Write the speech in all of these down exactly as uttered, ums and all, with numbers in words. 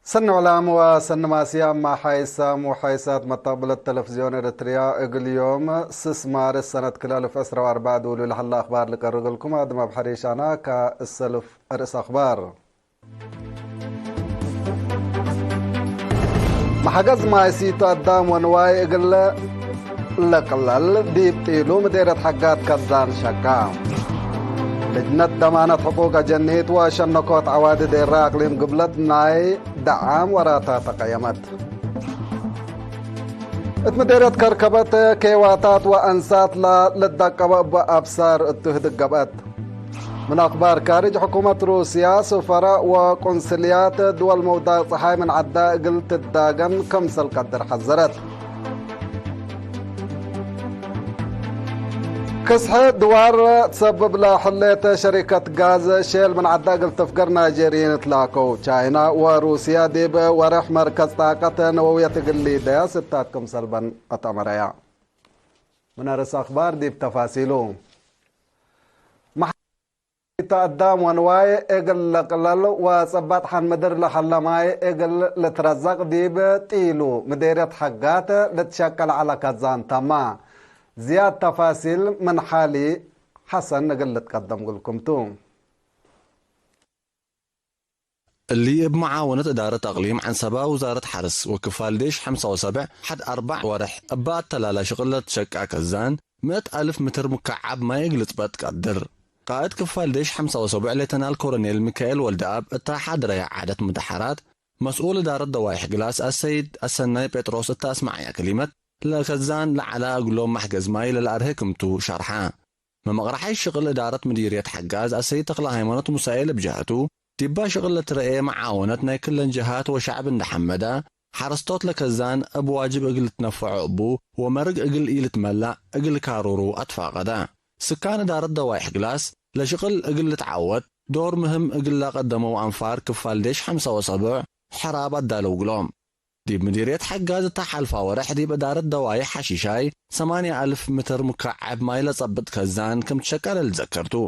ሰኒ ዕላም ወሰኒ ማስያም፣ ማሓይሳም ወሓይሳት መተቅብለት ተለፍዝዮን ኤረትርያ፣ እግል ዮም ስስ ማርስ ሰነት ክልኤ አልፍ ዕስራ ወአርበዕ ዱሉ ለሀለ አክባር ልቀርብ እግልኩም። አድም አብ ሐሪሽ አነ ከእሰልፍ አርእስ አክባር። መሐገዝ ማይ ሲቱ አዳም ወንዋይ እግል ለቅለል ዲብ ጢሉ ምዴርየት ሐጋት ከዛን ሸቃ። ልጅነት ደማነት ሕቁቅ አጀኒት ወሸነኮት ዐዋዲ ዴራ አቅሊም ግብለት ናይ ደዓም ወራታ ተቀየመት። እት ምዴርየት ከርከበት ኬዋታት ወአንሳት ለልትደቀበ እበ አብሳር እቱ ህድግ ገብአት። ምን አክባር ካርጅ፣ ሕኩመት ሩስያ ሱፈራእ ወቁንስልያት ድወል መውዳቅ ጸሓይ ምን ዐዳ እግል ትዳገን ክምሰል ቀድር ሐዘረት። ክስሐ ድዋር ትሰብብ ለሐሌት ሸሪከት ጋዝ ሼል ምን ዐዳ እግል ትፍገር ናይጄርይን ትላከው። ቻይና ወሩስያ ዲብ ወርሕ መርከዝ ጣቀት ነወውየት እግል ሊደያ ስታት ክምሰል በን አትአመረያ። ምን አርእስ አክባር ዲብ ተፋሲሉ። መሓይት አዳም ወንዋይ እግል ለቅለል ወጸባጥ ሐን ምድር ለሀለ ማይ እግል ልትረዘቅ ዲብ ጢሉ ምዴርየት ሐጋት ልትሸቀል ዐለ ከዛን ተማ። ዝያድ ተፋሲል ምን ሓሊ ሐሰን እግል ልትቀደም እግልኩም ቱ። እሊ እብ መዓወነት እዳረት አቅሊም ዐንሰባ፣ ውዛረት ሐርስ ወክፋል ዴሽ ሐምሳ ወሰብዕ፣ ሐድ አርበዕ ወርሕ እበ አተላላ ሽቅል ለትሸቃ ከዛን፣ ምእት አልፍ ምትር ሙከዓብ ማይ እግል ልጽበጥ ቀድር። ቃእድ ክፋል ዴሽ ሐምሳ ወሰብዕ ሌተናል ኮሎኔል ሚካኤል ወልደአብ እታ ሐድረየ ዐደት ሙደሐራት፣ መስኡል እዳረት ደዋይሕ ግላስ አሰይድ አሰናይ ጴጥሮስ እታ አስመዐየ ክሊመት፣ ለከዛን ለዐላ እግሎም መሕገዝ ማይ ለለአርሄ ክምቱ ሸርሐ። መመቅረሓይ ሽቅል እዳረት ምዲርየት ሐጋዝ አሰይድ ተክለሃይማኖት ሙሳኤል እብ ጀሀቱ፣ ዲባ ሽቅል ለትረኤ መዓወነት ናይ ክለን ጀሃት ወሸዕብ እንዴ ሐመደ፣ ሐረስቶት ለከዛን እብ ዋጅብ እግል ልትነፈዖ እቡ ወመርግ እግል ኢልትመለእ እግል ካሩሩ አትፋቀደ። ስካን እዳረት ደዋይሕ ግላስ ለሽቅል እግል ልትዓወት ዶር ምህም እግል ለቀደመው አንፋር ክፋል ዴሽ ሐምሳ ወሰብዕ ሕራብ አዳለው እግሎም። ዲብ ምዲርየት ሐጋዝ እተ ሐልፋ ወርሕ ዲብ እዳረት ደዋይሕ ሐሺሻይ ሰማንያ አልፍ ምትር ሙከዐብ ማይ ለጸብጥ ከዛን ክም ትሸቀለ ልትዘከር ቱ።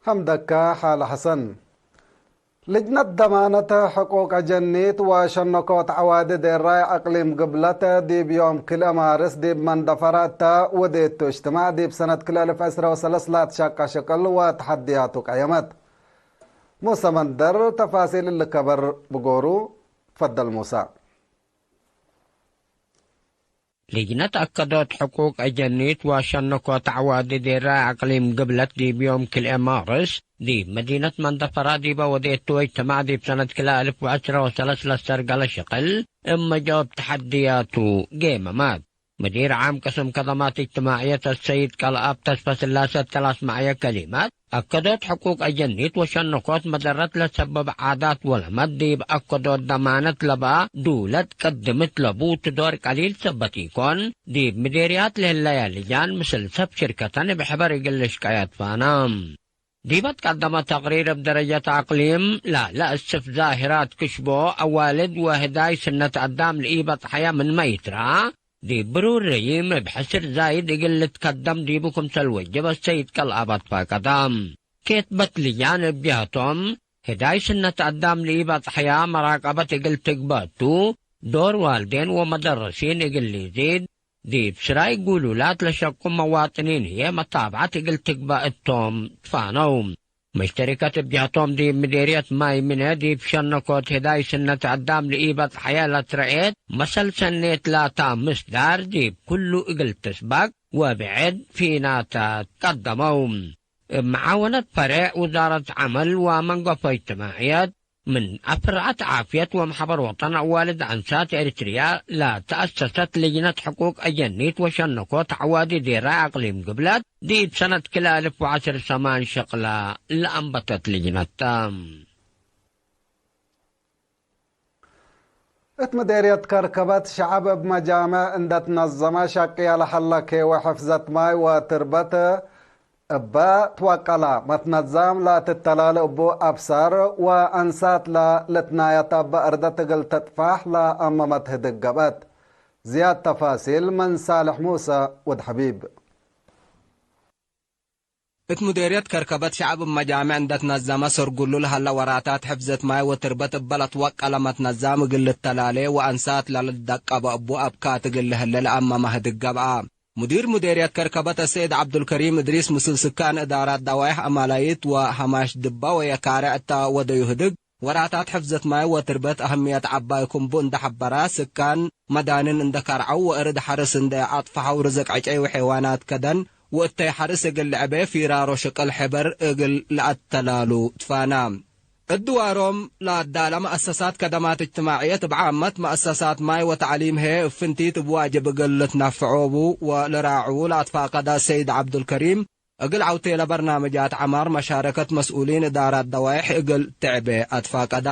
ሐምደከ ሓለ ሐሰን። ልጅነት ደማነት ሕቁቅ አጀኒት ወሸነኮት ዐዋዲ ዴራይ አቅሊም ግብለት ዲብ ዮም ክልኤ ማርስ ዲብ መንደፈራ እተ ወዴቱ እጅትማዕ ዲብ ሰነት ክልኤ አልፍ ዕስረ ወሰለስ ላትሸቀ ሽቅል ወተሐድያቱ ቀየመት። ሙሰ መንደር ተፋሲል እሊ ከበር ብጎሩ። ትፈደል ሙሰ። ልጅነት አከዶት ሕቁቅ አጀኒት ወሸነኮት ዐዋዲ ዴራይ አቅሊም ግብለት ዲብ ዮም ክልኤ ማርስ ዲብ መዲነት መንደፈራ ዲበ ወዴቱ እጅትማዕ ዲብ ሰነት ክልኤ አልፍ ወዕስረ ወሰለስ ለሰርገለ ሽቅል እብ መጃወብ ተሐድያቱ ጌመማት። መዲር ዓም ቅስም ከደማት እጅትማዕየት አሰይድ ቀልአብ ተስፈስላሰ እተ ለአስመዐየ ከሊማት፣ አከዶት ሕቁቅ አጀኒት ወሸነኮት መደረት ለሰበብ ዓዳት ወለመድ ዲብ አከዶት ደማነት ለበአ ዱለት ቀድምት ለቡ ቱ ዶር ቀሊል ሰበት ኢኮን፣ ዲብ ምዴርያት ለህለየ ልጃን ምስል ሰብ ሽርከተን እብ ሕበር እግል ልሽቀየ ትፋነ። ዲበ ትቀደመ ተቅሪር እብ ደረጀት አቅሊም ላለ እስፍ ዛሂራት ክሽቦ አዋልድ ወህዳይ ስነት አዳም ለኢበጽሐየ ምንመ ኢትረአ፣ ዲብ ብሩር ረዪም እብ ሕስር ዛይድ እግል ልትከደም ዲቡ ክምሰል ወጅብ አሰይድ ቀልአብ አትፋቀደ። ኬትበት ልጃን እብ ጀህቶም፣ ህዳይ ስነት አዳም ለኢበጽሐያ መራቀበት እግል ትግበእ ቱ፣ ዶር ዋልዴን ወመደረሲን እግል ሊዚድ፣ ዲብ ስራይ ጉሉላት ለሸቁ መዋጥኒን ህዬ መታብዐት እግል ትግበእ እቶም ትፋነው። መሽተሪከት እብ ጀህቶም ዲብ ምዴርየት ማይ ምነ ዲብ ሸነኮት ህዳይ ስነት አዳም ለኢበጽሐየ ለትረኤት መሰል ሰኔት ላታ ምስዳር ዲብ ኩሉ እግል ትስበክ ወብዕድ ፊናታት ቀደመው። እብ መዓወነት ፈሬዕ ውዛረት ዐመል ወመንገፎ እጅትማዕየት፣ ምን አፍራዐት ዓፍየት ወመሕበር ወጠን አዋልድ አንሳት ኤሪትርያ ለተአሰሰት ልጅነት ሕቁቅ አጀኒት ወሸነኮት ዐዋዲ ዴራይ አቅሊም ግብለት፣ ዲብ ሰነት ክልኤ አልፍ ወዐስር ሰማን ሸቅላ ለአንበተት ልጅነት ተ። እት ምዴርየት ከርከበት፣ ሸዐብ እብ መጃምዕ እንደ ትነዘመ ሸቅየ ለሀለ ኬወ ሕፍዘት ማይ ወትርበት እበ ትወቀላ። መትነዛም ለትተላል እቡ አብሳር ወአንሳት ለልትናየት እበ አርደት እግል ትጥፋሕ ለአመመት ህድግ ገብአት። ዝያድ ተፋሲል ምን ሳልሕ ሙሰ ወድ ሐቢብ። እት ሙዴርየት ከርከበት ሸዐብ እብ መጃምዕ እንደ ትነዘመ ሰርጉሉ ለሀለ ወራታት ሕፍዘት ማይ ወትርበት እበ ለትወቀለ መትነዛም እግል ልተላሌ ወአንሳት ለልትደቀበ እቡ አብካት እግል ለህለ ለአመ ማህድግ ገብአ። ሙዲር ሙዴርየት ከርከበት አሰይድ ዐብዱልከሪም እድሪስ ምስል ስካን እዳራት ደዋይሕ አማላይት ወሀማሽ ድባ ወየካርዕ እተ ወደዩ ህድግ፣ ወራታት ሕፍዘት ማይ ወትርበት አህምየት ዐባይ ክምቡ እንደ ሐበራ፣ ስካን መዳንን እንደ ከርዐው ወእርድ ሐርስ እንደ አጥፈሐው፣ ርዝቅ ዕጨይ ወሐይዋናት ከደን ወእተይ ሐርስ እግል ልዕቤ ፊራሮ ሽቅል ሕበር እግል ለአተላሉ ትፋና። እድዋሮም ለአዳለ መአሰሳት ከደማት እጅትማዕየት እብ ዓመት መአሰሳት ማይ ወተዕሊም ህዬ እብ ፍንቲት እብ ዋጅብ እግል ልትነፍዖ እቡ ወልራዕዉ ለአትፋቀደ ሰይድ ዐብዱልከሪም፣ እግል ዐውቴ ለበርናምጃት ዐማር መሻረከት መስኡሊን እዳራት ደዋይሕ እግል ትዕቤ አትፋቀዳ።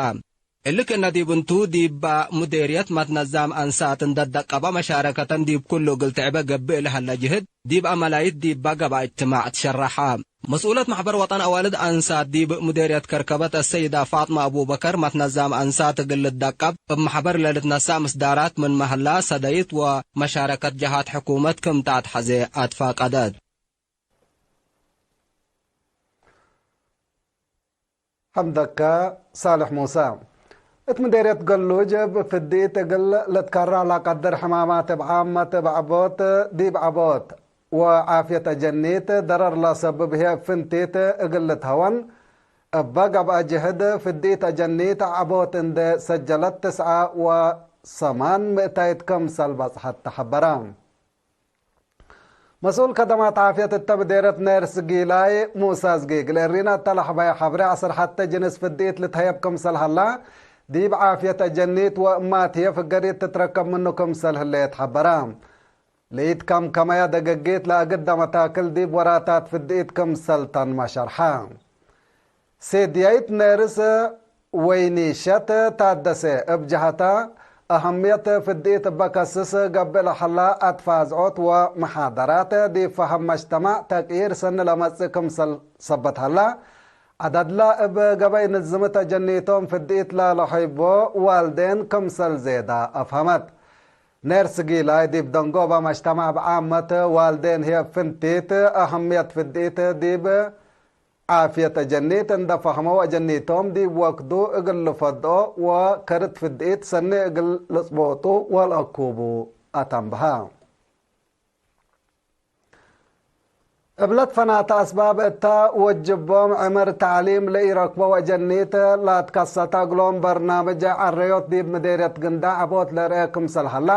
እሊ ክእነ ዲብ እንቱ፣ ዲበ ሙዴርየት መትነዛም አንሳት እንደ ደቀበ መሻረከተን ዲብ ኩሉ እግል ትዕበ ገብእ ለሀለ ጅህድ፣ ዲብ አመላይት ዲበ ገብአ እጅትማዕ ትሸረሐ። መስኡለት መሕበር ወጠን አዋልድ አንሳት ዲብ ሙዴርየት ከርከበት አሰይዳ ፋጥመ አቡበከር፣ መትነዛም አንሳት እግል ልትደቀብ እብ መሕበር ለልትነሳእ ምስዳራት ምንመ ህላ፣ ሰደይት ወመሻረከት ጀሃት ሕኩመት ክም ተአትሐዜ አትፋቀደት። ሐምደከ ሳልሕ ሙሰ። እት ምዴርየት ገሉጅ እብ ፍዲት እግል ልትከረህ ለቀድር ሕማማት እብ ዓመት እብ ዐቦት፣ ዲብ ዐቦት ወዓፍየት አጀኒት ደረር ለሰብብ ህዬ እብ ፍንቲት እግል ልትሀወን እበ ገብአ ጅህድ፣ ፍዲት አጀኒት ዐቦት እንዴ ሰጀለት ትስዐ ወሰማን ምእታይት ክምሰል በጽሐት ተሐበረ። መስኡል ከደማት ዓፍየት እተ ብዴረት ኔርስ ጊላይ ሙሰ እዝጊ፣ እግል ኤሪና እተ ለሐበየ ሐብሬ ዐስር ሐቴ ጅንስ ፍድኢት ልትሀየብ ክምሰል ሀላ፣ ዲብ ዓፍየት አጀኒት ወእማት ህዬ ፍገሪት ትትረከብ ምኑ ክምሰል ህሌት ሐበረ። ለኢትከምከመየ ደገጊት ለአግደ መታክል ዲብ ወራታት ፍድኢት ክምሰል ተንመ ሸርሐ። ሴድያይት ኔርስ ወይኒሸት ታደሰ እብ ጀሀታ፣ አሀምየት ፍድኢት እበ ከስስ ገብእ ለሀላ አትፋዝዖት ወመሓደራት ዲብ ፈሀም መጅተማዕ ተቅዪር ሰኒ ለመጽእ ክምሰል ሰበት ሀላ፣ ዐደድለ እብ ገበይ ንዝምት አጀኒቶም ፍድኢት ለለሀይቦ ዋልዴን ክምሰል ዜዳ አፍሀመት። ኔርስ ጊላይ ዲብ ደንጎበ መጅተማዕ ብዓመት ዋልዴን ህዬ ፍንቲት አሀምየት ፍድኢት ዲብ ዓፍየት አጀኒት እንደ ፈህመው፣ አጀኒቶም ዲብ ወክዱ እግል ልፈድኦ ወከርት ፍድኢት ሰኒ እግል ልጽቦጡ ወለአኩቡ አተንብሀ። እብለት ፈናተ አስባብ እተ ወጅቦም ዕምር ተዕሊም ለኢረክበው አጀኒት ላትከሰተ እግሎም በርናምጅ ዐረዮት ዲብ ምዴርየት ግንዳዕ ዐቦት ለርኤ ክምሰል ሀላ፣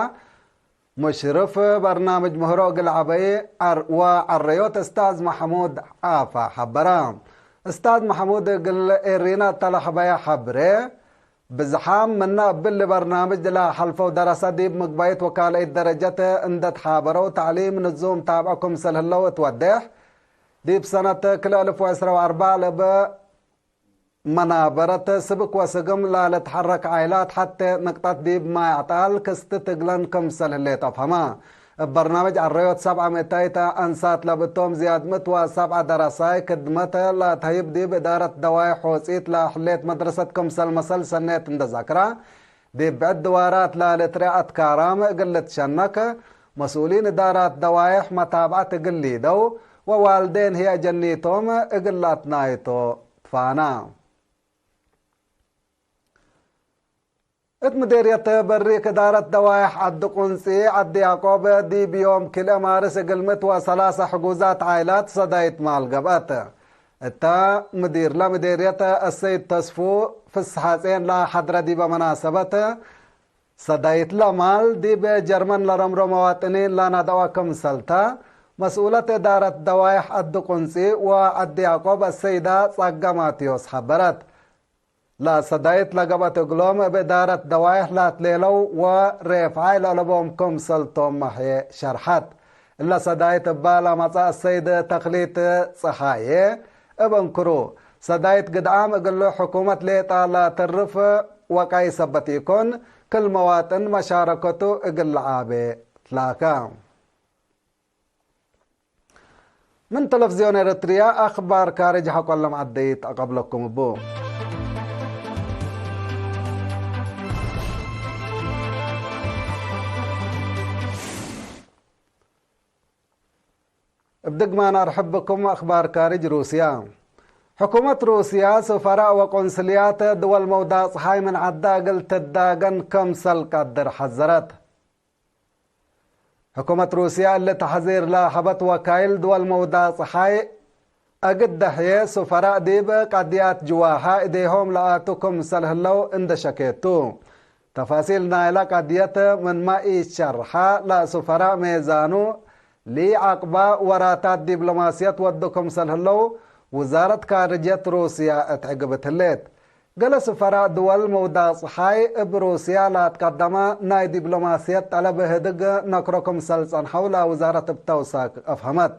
ሙሽርፍ በርናምጅ ምህሮ እግል ዐበይ ዐር-፣ ወዐረዮት እስታዝ መሐሙድ ዓፋ ሐበረ። እስታዝ መሐሙድ እግል ኤሪና እተ ለሐበየ ሐብሬ፣ ብዝሓም ምነ እብሊ በርናምጅ ለሐልፈው ደረሰ ዲብ ምግባይት ወካልአይት ደረጀት እንደ ተሓበረው ተዕሊም ንዙም ታብዖ ክምሰል ህለው እት ወዴሕ፣ ዲብ ሰነት ክልኤ አልፍ ወዕስራ ወአርበዕ ለእብ መናበረት ስብክ ወስግም ላልትሐረክ ዓይላት ሐቴ ንቅጠት ዲብ ማይ አጣል ክስትት እግለን ክምሰል ህሌት አፍሀመ። እብ በርናምጅ ዐረዮት ሰብዐ ምእታይት አንሳት ለብቶም ዝያድ ምት ወሰብዐ ደረሳይ ክድመት ለአትሀይብ ዲብ እዳረት ደዋይ ሖጺት ለህሌት መድረሰት ክምሰል መሰል ሰኔት እንደ ዘክራ፣ ዲብ ብዕድ ድዋራት ላልትረአ አትካራም እግል ልትሸነክ፣ መስኡሊን እዳራት ደዋይሕ መታብዐት እግል ሊደው ወዋልዴን ህዬ አጀኒቶም እግል ለአትናይቶ ትፋና። እት ምዴርየት በሪክ እዳረት ደዋይሕ ዐዲ ቁንጺ ዐዲ ያቆብ ዲብ ዮም ክልኤ ማርስ እግል ምት ወሰላሰ ሕጉዛት ዓይላት ሰዳይት ማል ገብአት። እተ ምዲርለ ምዴርየት አሰይድ ተስፉ ፍስሐጼን ለሐድረ ዲበ መናሰበት፣ ሰዳይትለ ማል ዲብ ጀርመን ለረምሮ መዋጥኒን ለነደአወ ክምሰልተ፣ መስኡለት እዳረት ደዋይሕ ዐዲ ቁንጺ ወዐዲ ያቆብ አሰይዳ ጸገ ማቴዎስ ሐበረት። ለሰዳይት ለገብአት እግሎም እብ እዳረት ደዋይሕ ላትሌለው ወሬፍዓይ ለአለቦም ክምሰልቶም ማሕዬ ሸርሐት። እለ ሰዳይት እባ ለመጽአ አሰይድ ተክሊት ጸሃዬ እብ እንክሩ፣ ሰዳይት ግድዓም እግል ሕኩመት ሌጣ ለትርፍ ወቀይ ሰበት ኢኮን፣ ክል መዋጥን መሻረከቱ እግል ለዓቤ ትላከ። ምን ተለፍዝዮን ኤረትርያ አክባር ካርጅ ሐቆ ለመዐደይት አቀብለኩም እቡ። እብ ድግማን አርሕብ ብኩም። አክባር ካርጅ ሩስያ። ሕኩመት ሩስያ፣ ስፈራእ ወቆንስልያት ድወል መውዳቅ ጸሓይ ምን ዐዳ እግል ትዳገን ክምሰል ቀድር ሐዘረት። ሕኩመት ሩስያ እሊ ተሕዚር ለሀበት ወካይል ድወል መውዳቅ ጸሓይ፣ እግል ደሕየ ስፈራእ ዲብ ቀድያት ጅዋሃ እዴሆም ለአቱ ክምሰል ህለው እንደ ሸኬቱ። ተፋሲል ናይለ ቀድየት ምንመ ኢሸርሐ፣ ለስፈራእ ሜዛኑ ሊዐቅባ ወራታት ዲብሎማስየት ወዱ ክምሰል ህለው ውዛረት ካርጅየት ሩስያ እት ዕግብት ህሌት። ገሌ ስፈራእ ድወል መውዳቅ ጸሓይ እብ ሩስያ ለአትቀደመ ናይ ዲብሎማስየት ጠለብ ህድግ ነክሮ ክምሰል ጸንሐው ለውዛረት እብ ተውሳክ አፍሀመት።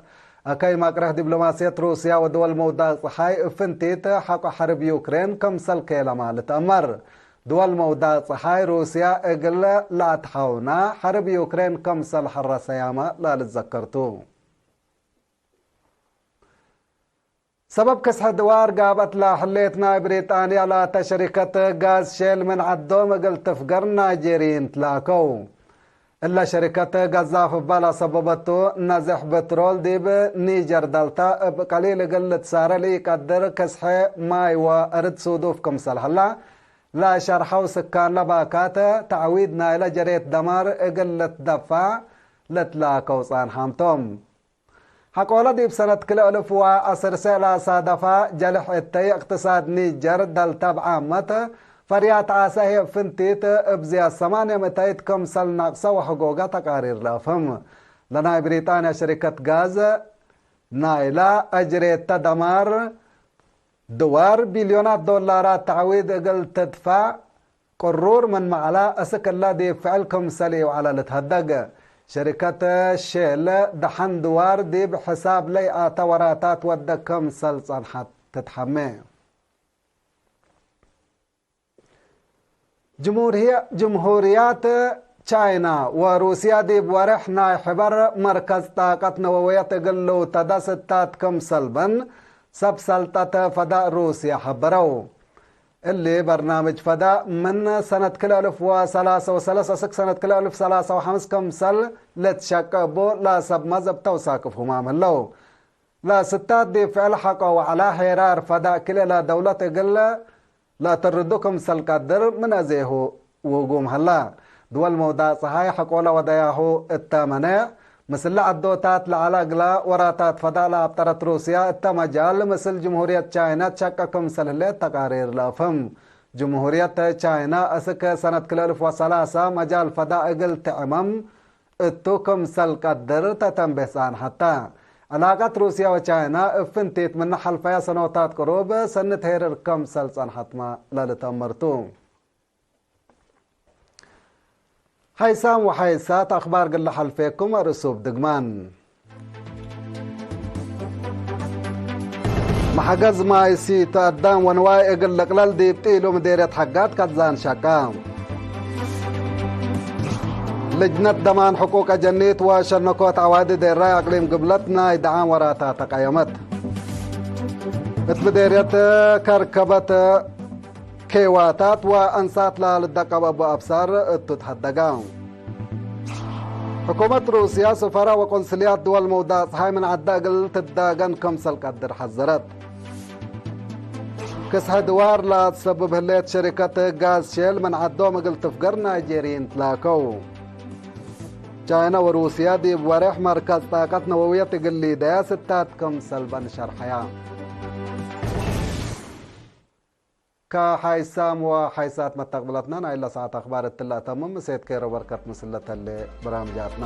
አከይ መቅረህ ዲብሎማስየት ሩስያ ወድወል መውዳቅ ጸሓይ እብ ፍንቲት ሐቆ ሐርብ ዩክሬን ክምሰል ኬለመ ልትአመር። ድወል መውዳቅ ጸሓይ ሩስያ እግል ለአትሐውና ሐርብ ዩክሬን ክምሰል ሐረሰያመ ለልትዘከር ቱ። ሰበብ ክስሐ ድዋር ጋብአት ለህሌት ናይ ብሪጣንያ ላተ ሸሪከት ጋዝ ሼል ምን ዐዶም እግል ትፍገር ናይጄርይን ትላከው። እለ ሸሪከት ገዛፍ እበ ለሰበበቱ ነዝሕ ብትሮል ዲብ ኒጀር ደልታ እብ ቀሊል እግል ልትሳረ ለኢቀድር ክስሐ ማይ ወእርድ ሱዱፍ ክምሰል ሀላ ለሸርሐው ስካን ለባካተ ተዕዊድ ናይለ ጀሬት ደማር እግል ልትደፋዕ ልትላከው ጻንሓም ቶም። ሐቆለ ዲብ ሰነት ክልኤ እልፍ ወዐሰርሰ ለአሳደፋ ጀልሕ እተየ እቅትሳድ ኒጀር ደልታ እብ ዓመት ፈርያት ዓሰ ህይ እብ ፍንቲት እብ ዝያድ ሰማንየ ምእተይት ክምሰል ነቅሰ ወሕጎገ ተቃሪር ለአፍህም። ለናይ ብሪጣንያ ሸሪከት ጋዝ ናይላ አጅሬተ ደማር ድዋር ቢልዮናት ዶላራት ተዕዊድ እግል ትድፈዕ ቅሩር ምን መዕላ፣ እስክ እለ ዲብ ፍዕል ክምሰል ኢወዐለ ልትሀደግ። ሸሪከት ሼል ደሐን ድዋር ዲብ ሕሳብ ለይአተ ወራታት ወደ ክምሰል ጸንሐት ትትሐሜ። ጅምሁርየ-፣ ጅምሁርያት ቻይና ወሩስያ ዲብ ወሬሕ ናይ ሕበር መርከዝ ጣቀት ነወውየት እግል ልውተደ ስታት ክምሰል በን ሰብ ሰልጠት ፈዳእ ሩስያ ሐበረው። እሊ በርናምጅ ፈዳእ ምን ሰነት ክልኤ እልፍ ወሰላሰ ወሰለስ እስክ ሰነት ክልኤ እልፍ ሰላሰ ወሐምስ ክምሰል ልትሸቄ እቡ ለሰብ መዝ እብ ተውሳክ እብ ሁማም ህለው። ለስታት ዲብ ፍዕል ሐቆ ወዐላ ሄራር ፈዳእ ክልኤ ለደውለት እግል ለአተርዱ ክምሰል ቀድር ምን አዜሁ ውጉም ሀላ። ድወል መውዳቅ ጸሓይ ሐቆለ ወደያሁ እተ መኔዕ፣ ምስል ዐዶታት ለዐለ እግላ ወራታት ፈዳእ ለአብጠረት ሩስያ እተ መጃል ምስል ጅምሁርየት ቻይና ትሸቄ ክምሰል ህሌት ተቃሪር ለአፍህም። ጅምሁርየት ቻይና እስክ ሰነት ክልኤ እልፍ ወሰላሰ መጃል ፈዳእ እግል ትዕመም እቱ ክምሰል ቀድር ተተንቤህ ጸንሐተ። ዕላቀት ሩስያ ወቻይና እብ ፍንቲት ምነ ሐልፈየ ሰኖታት ቅሩብ ሰኒ ተሄርር ክምሰል ጸንሐትመ ለልትአመር ቱ። ሐይሳም ወሐይሳት አክባር እግል ለሐልፌኩም አርእሱ እብ ድግማን። መሐገዝ ማይ ሲቱ አዳም ወንዋይ እግል ልቅለል ዲብ ጢሉ ምዴርየት ሐጋት ከዛን ሸቃ። ልጅነት ደማን ሕቁቅ አጀኒት ወሸነኮት ዐዋዲ ዴራይ አቅሊም ግብለት ናይ ደዓም ወራታ ተቀየመት። እት ምዴርየት ከርከበት ኬዋታት ወአንሳት ለልደቀብ እቡ አብሳር እቱ ተሀደጋ። ሕኩመት ሩስያ ስፈራ ወቆንስልያት ድወል መውዳቅ ጸሓይ ምን ዐዳ እግል ትዳገን ክምሰል ቀድር ሐዘረት። ክስሐ ድዋር ለአትሰብብ ህሌት ሸሪከት ጋዝ ሼል ምን ዐዶም እግል ትፍገር ናይጄርይን ትላከው። ቻይና ወሩስያ ዲብ ወሬሕ መርከዝ ጣቀት ነወውየት እግል ሊደያ ስታት ክምሰል በን ሸርሐያ። ከሐይሳም ወሐይሳት መተቅብለትነ ናይለ ሰዓት አክባር እትለ አተምም፣ እሴት ኬሮ በርከት ምስለ ተሌ በራምጃትነ።